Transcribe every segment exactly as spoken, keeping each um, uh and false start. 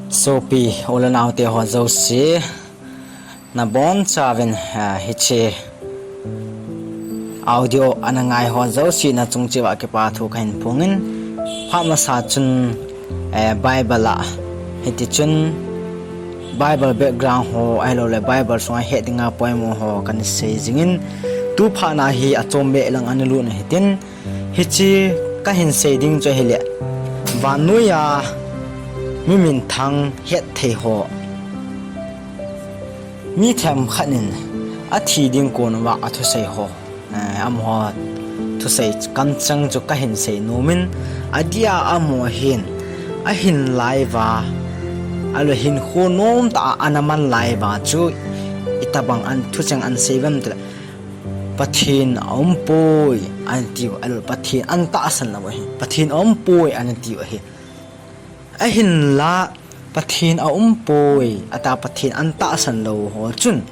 Sopi, u le nao te ho jouse, nabonchauvin, ah, hiche audio ana ngai ho jouse nachung cheh uva kipa thu kahin phongin, phat masa chun, eh, Bible a, hiti chun Bible background ho, ahilouleh Bible sunga het dinga poimo ho kana sei jingin, tu phat na hi achom beh lang ana lut na hitin, hiche kahin sei ding chu ahile, vannoiya mi minthang hetthei ho, mi themkhat in athi ding kon uva athusei ho, eh, amaho thusei kamcheng chu kahin sei nomin, adeh a amaho hin ahin lai uva, ahilouleh hinkho nomtah a ana man lai uva chu itobang an thucheng ana sei uvem tile, Pathen aumpoi ana tiu, ahilouleh Pathen ana tahsan lou ahi, Pathen aumpoi ana tiu ahi. Ahinla Pathen aumpoi, ata Pathen ana tahsan lou ho chun,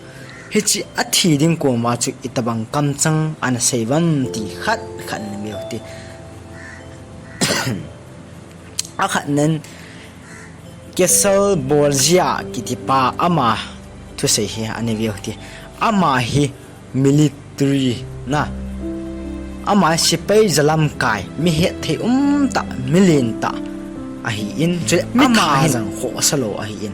hiche athi ding kon uva chu itobang kamcheng ana sei uvem ti khat khat ana veu hite. Akhatnan Caesar Borgia kitipa ama thusei hi ana veu hite. Ama hi military na, ama sepai jalamkai, mi hetthei umtah, mi lentah ahin, chule ama hin jang khohsa lou ahin,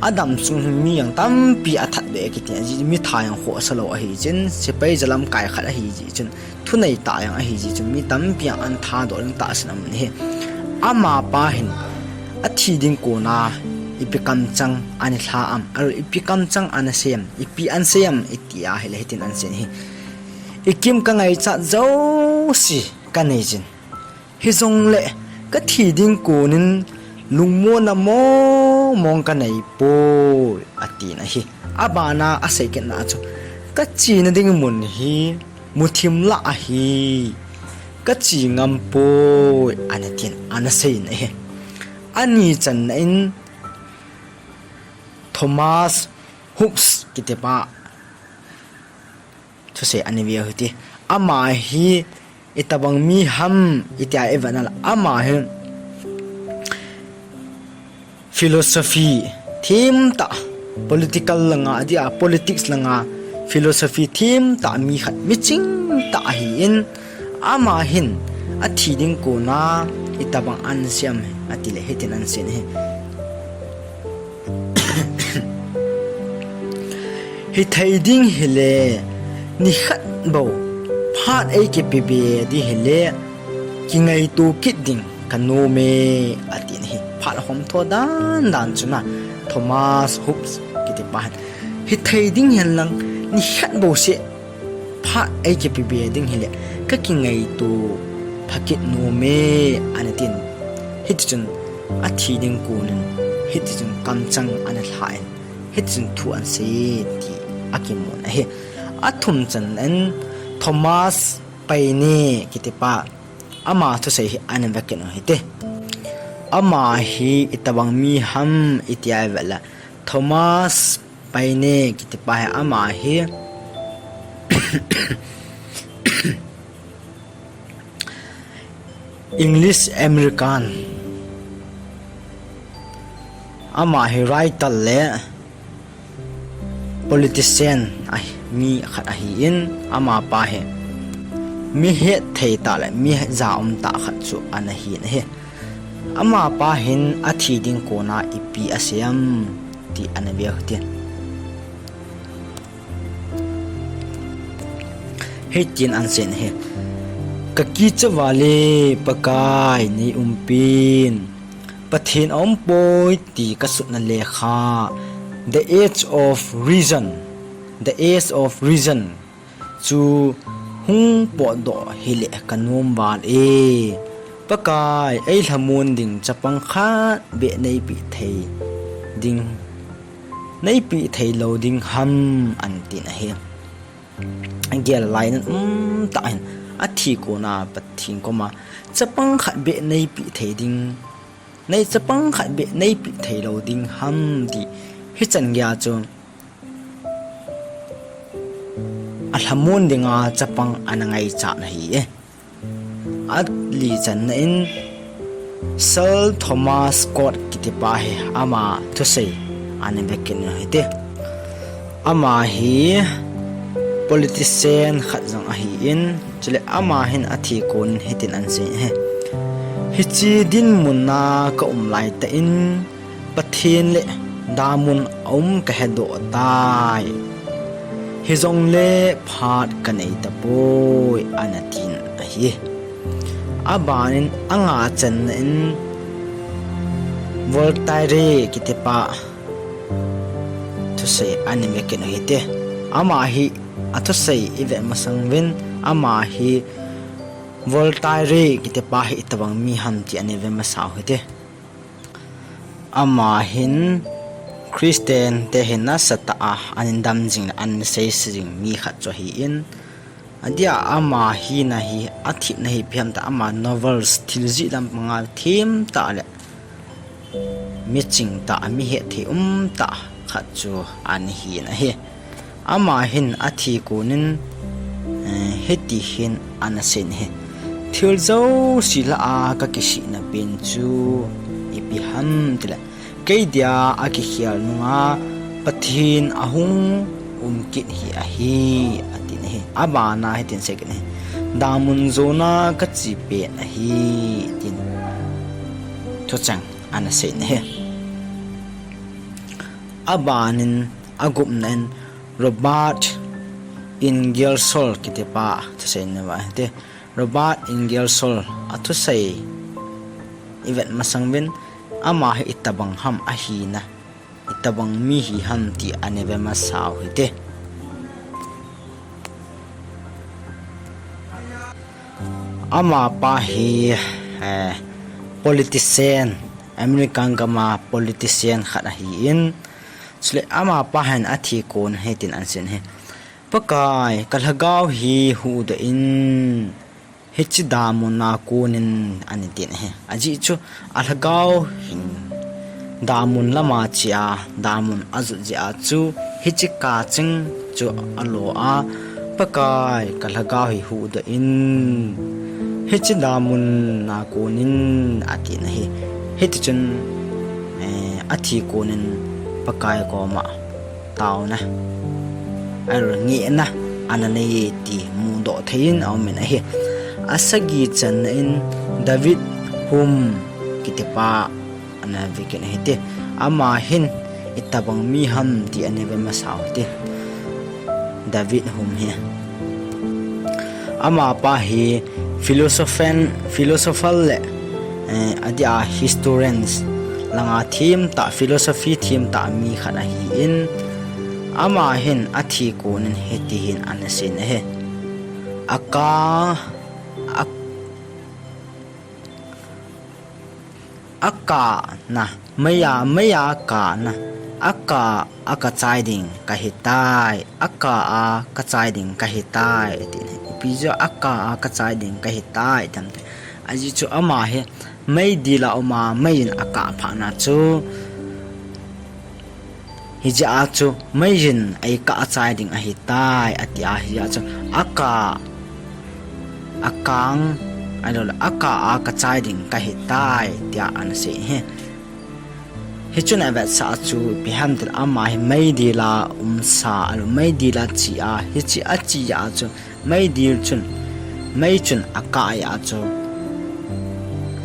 adam sung mi jang tampi athat beh kiti, mi tha jang khohsa lou ahi chun, sepai jalamkai khat ahi jeh chun, thunei tah jang ahi jeh chun, mi tampi jang ana thadoh ding tahsan aum in ahi. Amapa hin athi ding kona ipi kamcheng ana lha am, ahilouleh ipi kamcheng ana sei am, ipi ana sei am iti ahile hitin ana seiyin ahi. Ikim kangaichat jouse kanei jin, hijongle kathi ding konin lungmonna mong mong kaneipoi, atin ahi. Abana asei kitna chu, kachena ding mun hi muthim lah ahi, kache ngampoi, ana tin ana seiyin ahi. Ani channa in Thomas Hobbes kitipa thusei ana veu hite. Ama hi itobang mi ham itia ivet nale, ama hi philosophy themtah, political langa, adeh a politics langa philosophy themtah mi khat, miching tah ahin, ama hin athi ding kona itobang ana sei am atile hitin ana seiyin ahi. Hithei ding hile, nikhat bou phat eikipe be ding hile, kingaito kit ding kanom e, atin ahi. Phat akhom tho dan dan chun a, Thomas Hobbes kitipa hin, hithei ding henlang, nikhat bouseh phat eikipe be ding hile, kakingaito phakit nom e, ana tin. Hitichun athi ding konin, hitichun kamcheng ana lhan, hitichun thu ana sei ti akimun ahi. Athum channa in Thomas Paine kitipa, ama thusei hi ana vekit u hite. Ama hi itobang mi ham itia ivet le, Thomas Paine kitipa hi, ama hi English American, ama hi writer le politician ahi, mi khat ahin, amapa hi mi hetthei tah le mi ja um tah khat chu ana hin ahi. Amapa hin athi ding kona ipi asei am ti ana veu hite. Hitin ana seiyin ahi. Kakicha val e, Pakai nei umpin, Pathen aumpoi ti kasutna lekha, The Age of Reason, The Age of Reason chu hung potdoh hile kanom val e. Pakai, eilhamon ding chapang khat beh neipeh thei ding, neipeh theilou ding ham, atin ahi. Gel lainat umtah in, athi kona Pathen koma chapang khat beh neipeh thei ding, nei chapang khat beh neipeh theilou ding ham ti, hichan geiya chu alhamon dinga chapang ana ngaichat ahi e. Ali channa in, Sir Thomas Scott kitipa hi ama thusei ana vekit u hite. Ama hi politician khat jong ahin, chule ama hin athi kon hitin anasei ahi. Hiche dinmun a kaum laitah in Pathen le damun aum kahedoh tai. Hijongle phat kanei tapoi, anatin ahi. Abanin anga channa in Voltaire kitipa thusei ana vekit u hite. Ama hi athusei ivet masang uvin, ama hi Voltaire kitipa hi itobang mi ham ti ana ve masau hite. Ama hin Christian te hin nasatah a ana dam jing le ana seise jing mi khat chu ahin, adia ama hina hi, athina hi ipi ham tile ama novels, thil jih lampanga themtah le miching tah, mihetthei umtah khat chu ana hin ahi. Ama hin athi konin, eh, hiti hin ana seiyin ahi. Thil jouse lah a kakisihna pen chu ipi ham tile, kei dia akikhel nunga Pathen ahung um kit hi ahi, atin ahi. Abana hitin asei kit ahi. Damun jona kache pen ahi, tin thucheng ana seiyin ahi. Abanin agupna in Robert Ingersoll kitipa thusei ana ve hite. Robert Ingersoll athusei ivet masang uvin, ama hi itobang ham ahina, itobang mi hi ham ti ana ve masau hite. Amapa hi, eh, politician, American gam a politician khat ahin, chule amapa hin athi kon hitin anaseiyin ahi. Pakai, kalhagao hi huhdoh in, hiche damun a konin, anatin ahi. Ajeh chu alhagao hin damun lama che a, damun ajot jeh a chu hiche kacheng chu alo a, Pakai, kalhagao hi huhdoh in, hiche damun a konin, atin ahi. Hitichun, eh, athi konin Pakai koma taona, ahilou le ngehna ana nei e ti mudoh theiyin aumin ahi. Asagi channa in David Hume kitipa ana vekit u hite. Ama hin itobang mi ham ti ana ve masau hite. David Hume hi, amapa hi philosophen-, philosopher le, eh, adia historians langa themtah, philosophy themtah mi khat ahin, ama hin athi konin hiti hin ana seiyin ahi. Aka, a, akana, meiya, meiya kana, akah a kachai ding kahitai, akah a kachai ding kahitai, atin ahi. Ipi jeh a akah a kachai ding kahitai, tam te. Ajeh chu ama hi meidil a um a, meiyin akah phatna chu, hijeh a chu meijin eikah a chai ding ahitai, ati a, hijeh a chu akah, akang, ahilou le akah a kachai ding kahitai, tia ana sei ahi. Hichun avetsah chu ipi ham tile ama hi meidil a umsa, ahilou meidil a che a, hiche ache a chu meidil chun, mei chun akah a chu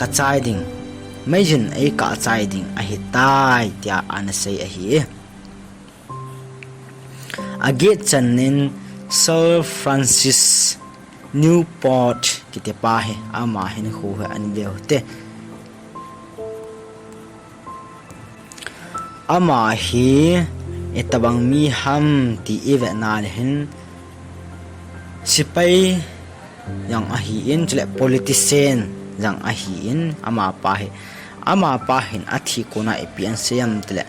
kachai ding, meijin eikah chai ding ahitai, tia ana sei ahi. Aget channa in Sir Francis Newport kitipa hi, ama hinkho hi ana veu hite. Ama hi itobang mi ham ti ivetna le hin, sepai jong ahin, chule politician jong ahin, amapa hi, amapa hin athi kona ipi ana sei em tile,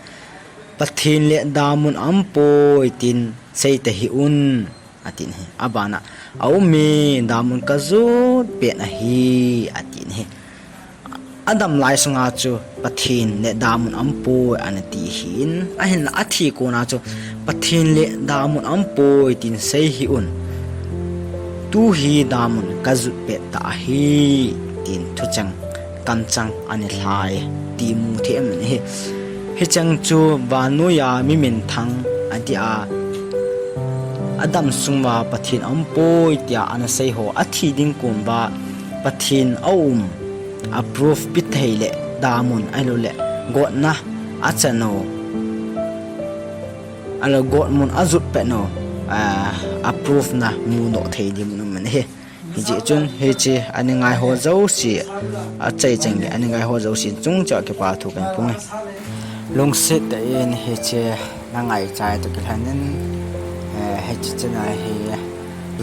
Pathen le damun aumpoi tin sei tahih un, atin ahi. Abana, aume, damun kajot pet ahi, atin ahi. Adam lai sunga chu Pathen le damun aumpoi anati ahin, ahinla athi kona chu Pathen le damun aumpoi tin sei hih un. Tu hi damun kajot pet tah ahi, tin thucheng kamchang ana lhai ti mu thei ahi. Hicheng chu vannoiya mi minthang ati a, adam sunguva Pathen aumpoi tia ana seiho, athi ding komuva Pathen aum, a proof pethei le damun ahilouleh gotna achan u, ahilou gotmun ajot pet u, a, a proof na mudoh thei ding mun ahi. Hijeh chun hiche ana ngaiho jouse, achai cheng le ana ngaiho jouse chungchang kipa thu kahin phong e. Lungset tah in hiche na ngaichai toh kilhonin, eh, hiche channel hi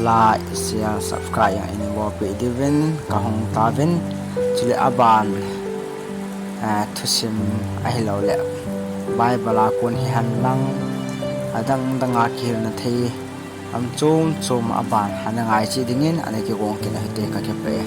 like, share, subscribe jong eihin bolpeh diuvin kahung tauvin, chule aban, eh, thusim ahilouleh Bible a kon hihen lang adang dang a kihilna thei ham chom chom aban ana ngaicheh dingin ana kigong kit u hite, kakipah e.